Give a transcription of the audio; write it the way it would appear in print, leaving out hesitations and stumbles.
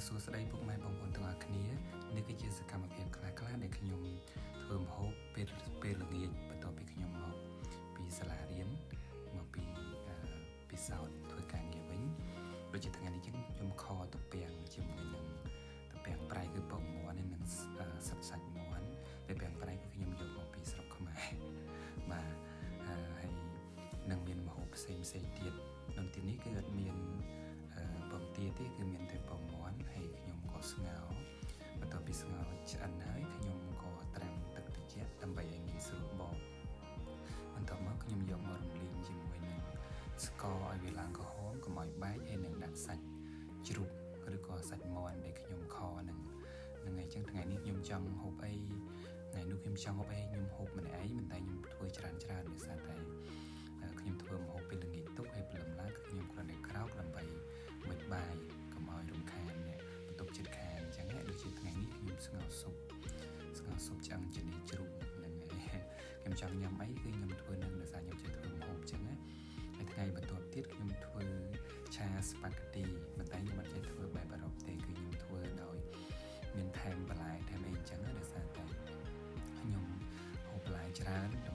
សួស្តីពុកម៉ែបងប្អូនទាំងអស់គ្នានេះគឺជាសកម្មភាពខ្លះៗដែលខ្ញុំធ្វើម្ហូបពេលពេលល្ងាចបន្ទាប់ពីខ្ញុំមកពីសាលារៀនមកពីអឺពិសោធន៍ធ្វើការងារវិញដូចជាថ្ងៃនេះចឹងខ្ញុំខទំពាំងជាមួយនឹងទំពាំងប្រៃគឺពងមាន់និងសិតសាច់មាន់ទំពាំងប្រៃគឺខ្ញុំយកមកពីស្រុកខ្មែរបាទហើយនឹងមានម្ហូបផ្សេងផ្សេងទៀតនៅទីនេះគឺអត់មានពងទាទេគឺមានតែពងមាន់ហើយខ្ញុំក៏ស្ងោរបន្ទាប់ពីស្ងោរឆ្អិនហើយខ្ញុំក៏ត្រាំទឹកត្រជាក់ដើម្បីឲ្យងាយស្រួលបកបន្ទាប់មកខ្ញុំយកម្ករំលីងជាមួយនឹងស្ករឲ្យវាឡើងក្រហមកុំឲ្យបែកហើយនឹងដាក់សាច់ជ្រូកឬក៏សាច់មាន់ដែលខ្ញុំខហ្នឹងហ្នឹងហើយអញ្ចឹងថ្ងៃនេះខ្ញុំចង់ហូបអីថ្ងៃនោះខ្ញុំចង់ហូបអីខ្ញុំហូបម្នាក់ឯងមិនតែខ្ញុំធ្វើច្រើនច្រើនដោយសារតែខ្ញុំធ្វើម្ហូបពេលល្ងាចទុកហើយព្រលឹមឡើងខ្ញុំគ្រាន់តែក្រោកដើម្បីវេចបាយកុំឲ្យរំខានអ្នកបន្ទប់ចិត្តខាងអញ្ចឹងដូចជាថ្ងៃនេះខ្ញុំស្ងោរស៊ុបស្ងោរស៊ុបឆ្អឹងជំនីជ្រូកហ្នឹងហើយខ្ញុំចង់ញ៉ាំអីគឺខ្ញុំធ្វើនឹងដោយសារខ្ញុំចេះធ្វើម្ហូបអញ្ចឹងណាហើយថ្ងៃបន្ទាប់ទៀតខ្ញុំធ្វើឆាស្ប៉ាហ្គាទីប៉ុន្តែខ្ញុំអត់ចេះធ្វើបែបអឺរ៉ុបទេគឺខ្ញុំធ្វើដោយមានថែមបន្លែថែមអីអញ្ចឹងណាដោយសារតែខ្ញុំហូបបន្លែច្រើនដើម្បី